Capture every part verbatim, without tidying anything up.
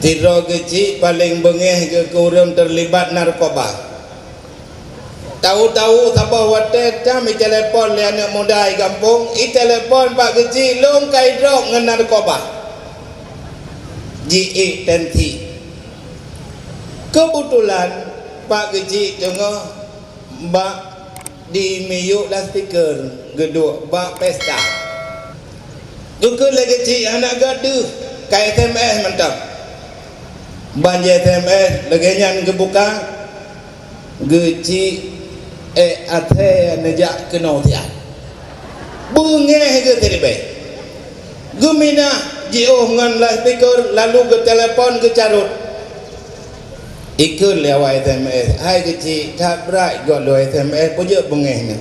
Sidroe geuchik paleng beungéh geuh keu ureuëng teulibat narkoba. Tahu-tahu saboh watée tam itelepon lé aneuëk muda di gampông, itelepon pak geuchik lôn ka idrop ngon narkoba. Jiék tensi. Keubeutulan pak geuchik teungoh bak di miyueb loudspeaker geuduek bak pesta. Geukheun lé geuchik hana geuh deuh ka S M S mantong. Ban ji S M S lagée nyan geubuka, geuchik ék até neujak keunoe siat. Beungéh geuh siribée. Geuminah jiôh ngon loudspeaker lalu geutelepon geucarot. Ikheun lé awak S M S, hai geuchik, that brat got lôn S M S, peujeuet beungéh nyoe.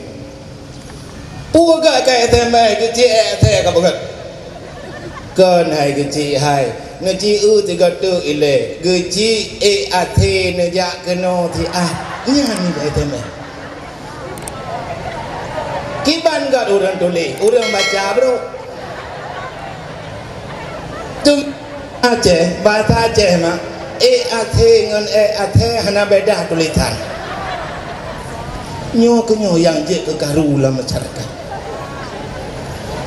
Peue gak ka S M S, geuchik ék até ka beugét. Kon hai geuchik hai, neuci eu tiga teuk ilée, geuchik ék até neujak keunoe siat. Nyan S M S. Kiban got ureuëng tuléh, ureuëng baca brok. Teuma Aceh, bahasa Aceh mak, ék até ngon ék até hana beda tulisan. Nyoe keuh nyoe nyang jeuet keu karu lam masyarakat.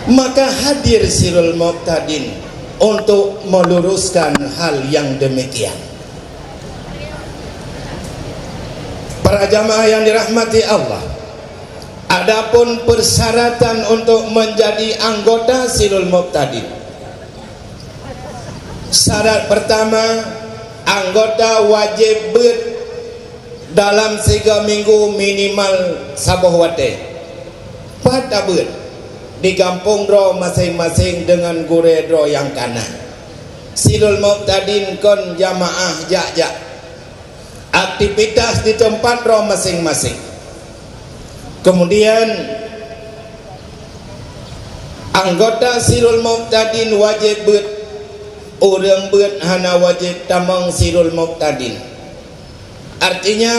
Maka hadir Sirul Mubtadin untuk meluruskan hal yang demikian. Para jamaah yang dirahmati Allah, adapun persyaratan untuk menjadi anggota Sirul Mubtadin. Syarat pertama, anggota wajib beuet dalam siga minggu minimal saboh watée. Pat tabeuet, di gampông droe maséng-maséng deungon gurée droe nyang kana. Sirul Mubtadin kon jamaah jak-jak. Aktivitas di teumpat droe maséng-maséng. Kemudian, anggota Sirul Mubtadin wajéb beuet. Ureuëng beuet hana wajéb tamong Sirul Mubtadin. Artinya,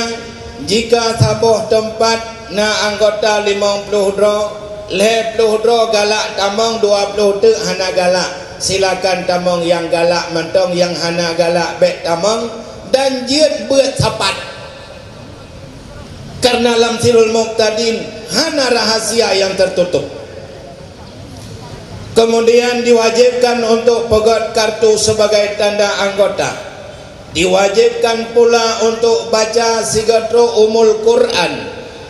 jika saboh teumpat na anggota limong ploh droe, lhée ploh droe galak tamong, dua ploh teuk hana galak, silakan tamong nyang galak mantong, nyang hana galak bék tamong, dan jeuet beuet sapat. Karena lam Sirul Mubtadin hana rahasia nyang teututup. Kemudian diwajibkan untuk peugét kartu sebagai tanda anggota. Diwajibkan pula untuk baca sigoe trok Ummul Quran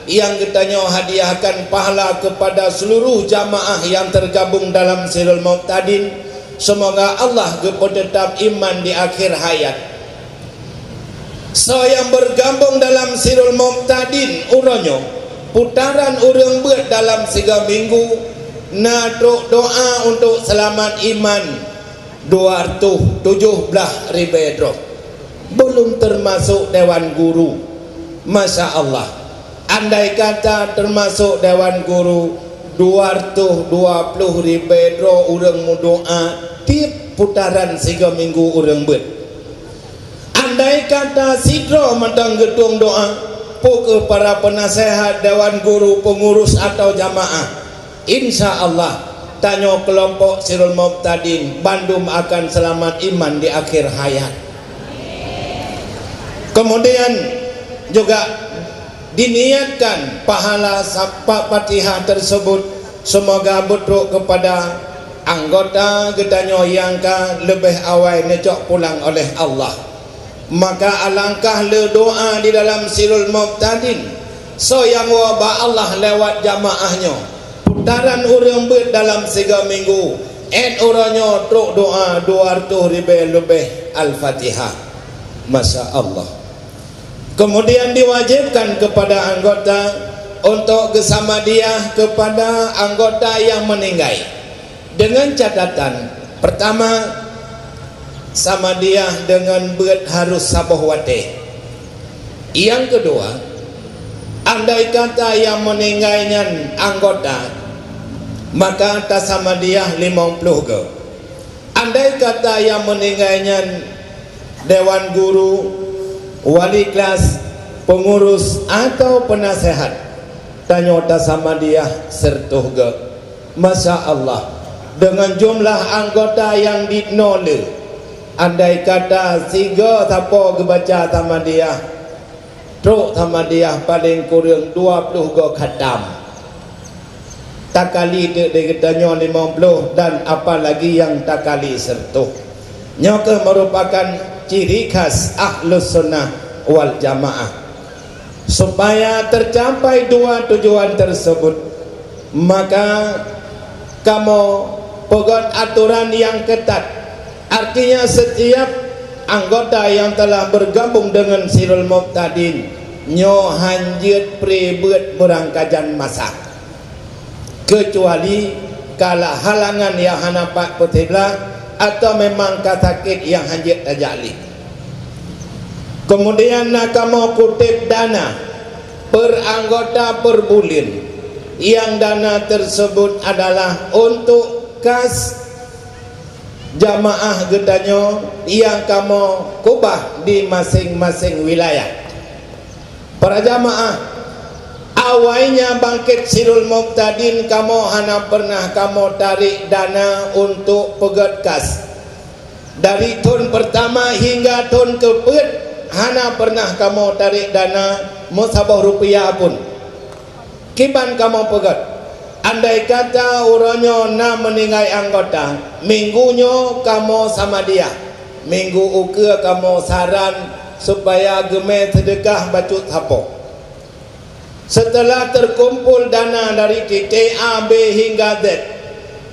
nyang geutanyoe hadiahkan pahala kepada seluruh jamaah yang tergabung dalam Sirul Mubtadin. Semoga Allah geupeuteutap iman di akhir hayat. Soe nyang bergabung dalam Sirul Mubtadin uroe nyoe, putaran ureuëng beuet dalam siga minggu, na trok doa untuk seulamat iman dua reutôh tujoh blaih ribée droe. Belum termasuk dewan guru. Masya Allah. Andai kata termasuk dewan guru, dua reutôh dua ploh ribée droe ureuëng meudoa tieb putaran siga minggu ureuëng beuet. Andai kata sidroe mantong geutueng doa, peu kheueh para peunaseuhat, dewan guru, peungurus atau jamaah, insya Allah, tanyoe keulompok Sirul Mubtadin bandum akan seulamat iman di akhir hayat. Kemudian juga diniatkan pahala sapat Fatihah tersebut semoga beutrok kepada anggota geutanyoe nyang ka leubeh awai neucok pulang oleh Allah. Maka alangkah le doa di dalam Sirul Mubtadin, soe nyang woe bak Allah lewat jamaah nyoe, putaran ureuëng beuet dalam siga minggu, ét uroe nyoe trok doa dua reutôh ribée leubeh Al-Fatihah. Masya Allah. Kemudian diwajibkan kepada anggota untuk geusamadiah kepada anggota yang meninggai. Dengan catatan, pertama, samadiah dengan beuet harus saboh watée. Yang kedua, andai kata yang meninggai nyan anggota, maka tasamadiah limong ploh goe. Andai kata yang meninggai nyan dewan guru, wali kelas, pengurus atau penasehat, tanyoe tasamadiah seureutôh goe. Masya Allah, dengan jumlah anggota yang dinoe le, Andai kata sigoe sapo geubaca Samadiyah, trok Samadiyah paleng kureueng dua ploh goe khatam. Takali teuk di geutanyoe limong ploh dan apalagi nyang takali seureutôh. Nyoe keuh meurupakan ciri khas Ahlus Sunnah wal Jamaah. Supaya tercapai dua tujuan tersebut, maka kamoe peugöt atoran nyang keutat. Artinya, setiap anggota yang telah bergabung dengan Sirul Mubtadin nyoe hanjeuet pré beuet meurangkajan masa, keucuali kalah halangan nyang hana pat peuteublah atau memang ka sakét nyang hanjeuet tajak lé. Keumudian na kamoe kutéb dana per anggota per buleuen, nyang dana tersebut adalah untuk kas jamaah geutanyoe nyang kamoe keubah di maséng-maséng wilayah. Para jamaah, awai nyan bangkét Sirul Mubtadin kamoe hana pernah kamoe tarék dana untuk peugöt kas. Dari thon peurtama hingga thon keupeuet hana pernah kamoe tarék dana meusaboh rupiah pun. Kiban kamoe peugöt, andai kata uroe nyoe na meuninggai anggota, minggu nyoe kamoe samadiyah, minggu ukeue kamoe saran supaya geumé seudeukah bacut sapo. Seuteulah teukumpol dana dari titik A, B hingga Z,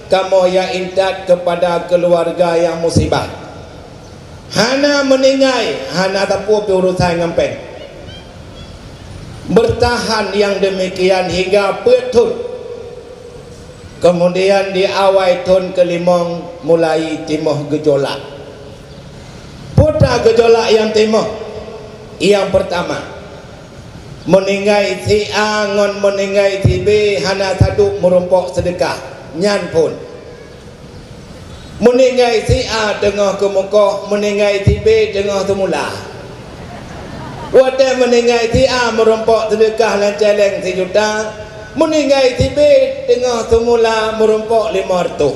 kamoe ya intat keupada keuluwarga nyang musibah. Hana meuninggai, hana sapeue pih urosan ngon péng. Beurtahan nyang deumikian hingga peuet thon. Keumudian di awai thon keulimong mulai timoh geujolak. Peue ta geujolak nyang timoh? Nyang peurtama, meuninggai si A ngon meuninggai si B hana saduek meurumpok seudeukah, nyan phon. Meuninggai si A teungoh keumeukoh, meuninggai si B teungoh seumula. Watée meuninggai si A meurumpok seudeukah lam céléng sijuta, meuninggai si B teungoh seumula meurumpok limong reutôh.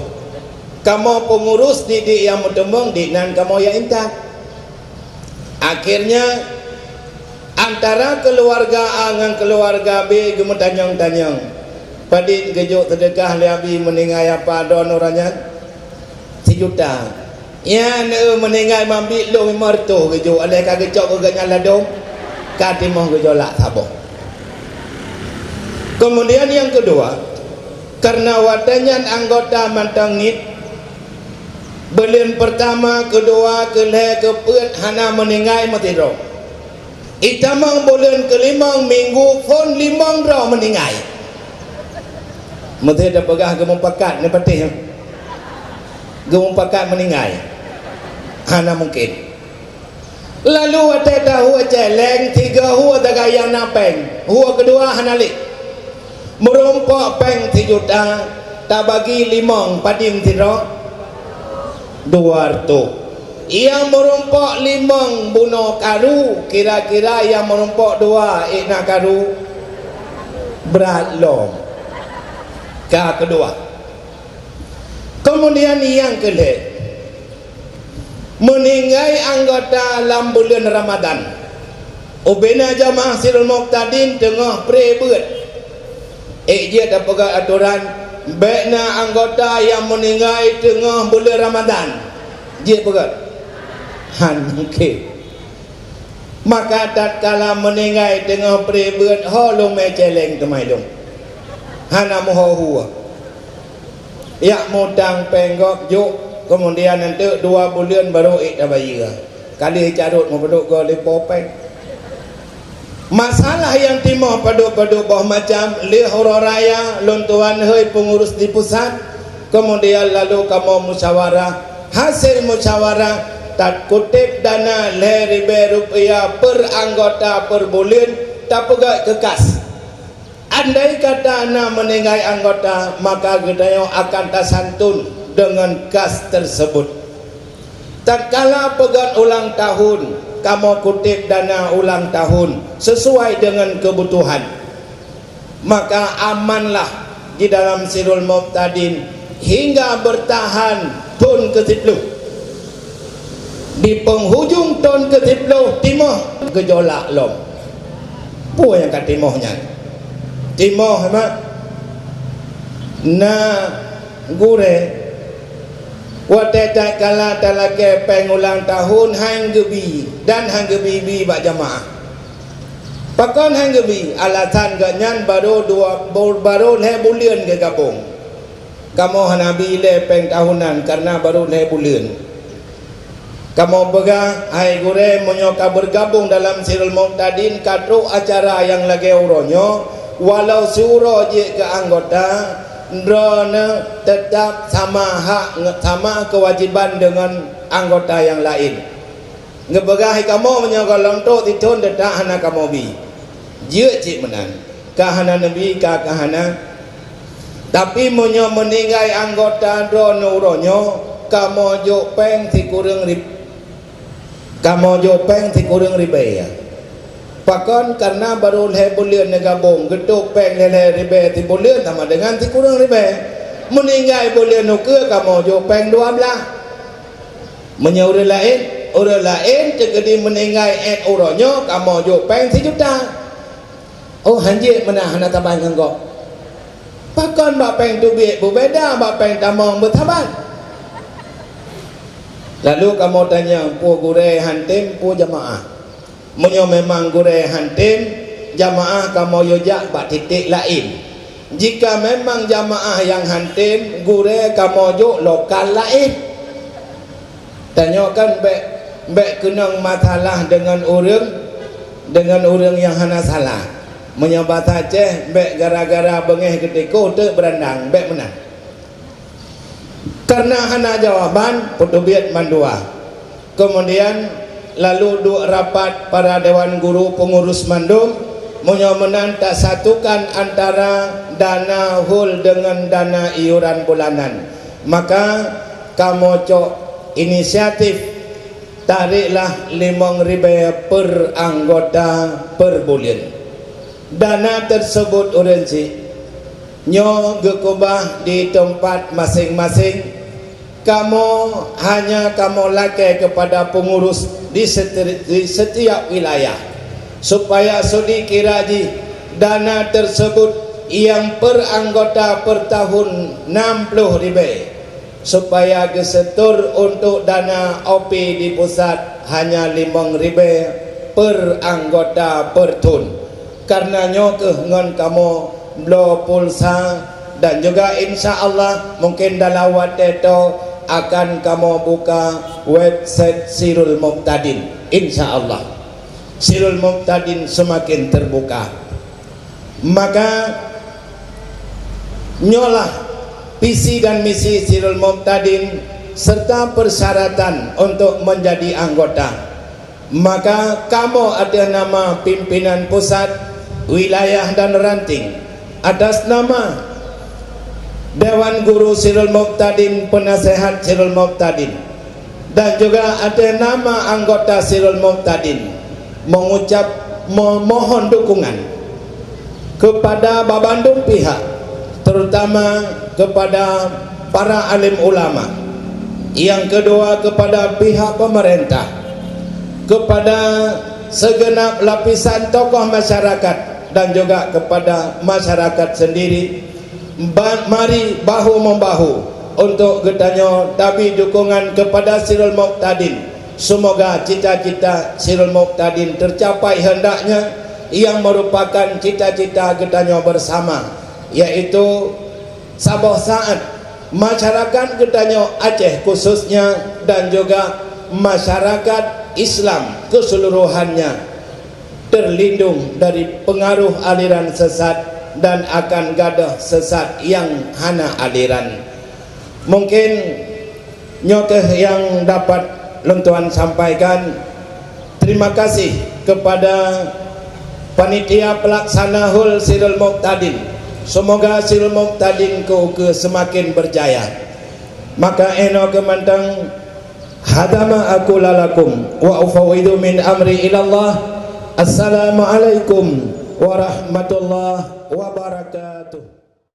Kamoe peungurus didik nyang meuteumeung, diknan kamoe ya intat. Akhirnya, antara keuluwarga A ngon keuluwarga B geumeutanyong-tanyong, "Padit geujok seudeukah lé Abi meuninggai apa droeneuh uroe nyan?" "Sijuta." "Nyan, eh, meuninggai Mabi lôn limong reutôh geujok, alah ka geucok keu gobnyan ladôm, ka timoh geujolak saboh." Keumudian nyang keudua, kareuna watée nyan anggota mantong ngiet, buleuen peurtama, keudua, keulhée, keupeuet hana meuninggai meusidroe. Itamong buleuen keulimong minggu phon limong droe meuninggai. Meusidroe tapeugah geumupakat neupatéh. Geumupakat meuninggai. Hana mungken. Lalu watée tahue céléng, tiga hue tagaya na péng, hue keudua hana lé. Meurumpok péng sijuta, tabagi limong padum sidroe? Dua reutôh. Nyang meurumpok limong bunoe karu, kira-kira nyang meurumpok dua ék na karu? Brat lom. Ka keudua. Keumudian nyang keulhée, meuninggai anggota lam buleuen Ramadhan. Ubena jamaah Sirul Mubtadin teungoh pré beuet. Ék jeuet tapeugah atoran, bék na anggota nyang meuninggai teungoh buleuen Ramadhan. Jeuet peugah? Han mungken. Maka tatkala meuninggai teungoh pré beuet, ho lôn mé céléng teuma ilôn. Hana meuho hue. Jak mutang péng gob jok, keumudian eunteuk dua buleuen barô ék tabayeue. Ka lheueh carôt meupadub goe lé po péng. Masalah nyang timoh padub-padub boh macam, lheueh uroe raya, lôn tuan hôi peungurus di pusat, keumudian lalu kamoe musyawarah. Hasé musyawarah, takutéb dana lhée ribée rupiah per anggota per buleuen, tapeugét keu kas. Andai kata na meuninggai anggota, maka geutanyoe akan tasantun deungon kas teusebut. Tatkala peugét ulang tahun, kamoe kutéb dana ulang tahun sisuai deungon keubutuhan. Maka amanlah di dalam Sirul Mubtadin hingga beurtahan thon keu siplôh. Di penghujung thon keu siplôh timoh geujolak lom. Peue nyang ka timoh nyan? Timoh mak na gurée, watée tatkala talakée péng ulang tahun han geubi dan han geubi-bi bak jamaah. Pakon han geubi? Alasan geuh nyan barô dua, barô lhée buleuen geugabong. Kamoe hana bi lé péng tahunan kareuna barô lhée buleuen. Kamoe peugah, hai gurée, meunyoe ka beugabong dalam Sirul Muqtadin ka trok acara nyang lagée uroe nyoe, walau siuroe jeuet keu anggota, droeneuh teutab sama hak, sama keuwajéban deungon anggota nyang laén. Geupeugah hai kamoe meunyoe gohlom trok sithon teutab hana kamoe bi. Jeuet cit meunan, ka hana neubi ka, ka hana. Tapi meunyoe meuninggai anggota droeneuh uroe nyoe, kamoe jok péng sikureueng rib-, kamoe jok péng sikureueng ribée. Pakon? Kareuna barô lhée buleuen neugabong, geutôk péng lhée-lhée ribée sibuleuen sama deungon sikureueng ribée. Meuninggai buleuen ukeue kamoe jok péng dua blaih. Meunyoe ureuëng laén, ureuëng laén teukeudi meuninggai ék uroe nyoe kamoe jok péng sijuta. Oh, hanjeuet meunan hana saban ngon gob. Pakon bak péng teubiet beubeda bak péng tamong beusaban? Lalu kamoe tanyong, peue gurée han tem, peue jamaah? Meunyoe memang gurée han tem, jamaah kamoe yue jak bak titek laén. Jika memang jamaah nyang han tem, gurée kamoe jok lokal laén. Tanyoe kan bék, bék keunong masalah deungon ureuëng, deungon ureuëng nyang hana salah. Meunyoe basa Aceh, bék gara-gara beungéh geutikoh teuk beurandang, bék meunan. Kareuna hana jawaban, peuteubiet mandua. Keumudian, lalu duek rapat para dewan guru peungurus mandum, meunyoe meunan tasatukan antara dana hol deungon dana iuran bulanan. Maka, kamoe cok inisiatif, tareklah limong ribée per anggota per buleuen. Dana teuseubut ureuëng cit nyoe geukeubah di teumpat maséng-maséng. Kamoe hanya kamoe lakée keupada peungurus di seti-, di setiap wilayah, supaya sudi kira jih dana teuseubut nyang per anggota per tahun nam ploh ribée. Supaya geusetor untuk dana O P di pusat hanya limong ribée per anggota per thon. Kareuna nyoe kheueh ngon kamoe bloe pulsa dan juga insya Allah mungkin dalam watée toe akan kamoe buka website Sirul Muqtadin. Insya Allah, Sirul Muqtadin seumaken teubuka. Maka, nyoe lah visi dan misi Sirul Muqtadin serta persyaratan untuk menjadi anggota. Maka, kamoe ateueh nama pimpinan pusat, wilayah dan ranting, atas nama Dewan Guru Sirul Muqtadin, Penasehat Sirul Muqtadin, dan juga ateueh nama anggota Sirul Muqtadin, mengucap memohon dukungan kepada babandum pihak, terutama kepada para alim ulama. Yang kedua, kepada pihak pemerintah, kepada segenap lapisan tokoh masyarakat, dan juga kepada masyarakat sendiri. Ba-, mari bahu-membahu untuk geutanyoe tabi dukungan kepada Sirul Muqtadin. Semoga cita-cita Sirul Muqtadin tercapai hendaknya yang merupakan cita-cita geutanyoe bersama, yaitu saboh saat masyarakat geutanyoe Aceh khususnya dan juga masyarakat Islam keseluruhannya terlindung dari pengaruh aliran sesat dan akan gadôh sesat yang hana aliran. Mungkin nyoe kheueh yang dapat lôn tuan sampaikan. Terima kasih kepada panitia pelaksana hol Sirul Muqtadin. Semoga Sirul Muqtadin keu ukeue semakin berjaya. Maka inoe keu mantong, hadama aku lalakum wa ufawwidu min amri ilallah. Assalamualaikum warahmatullahi wabarakatuh.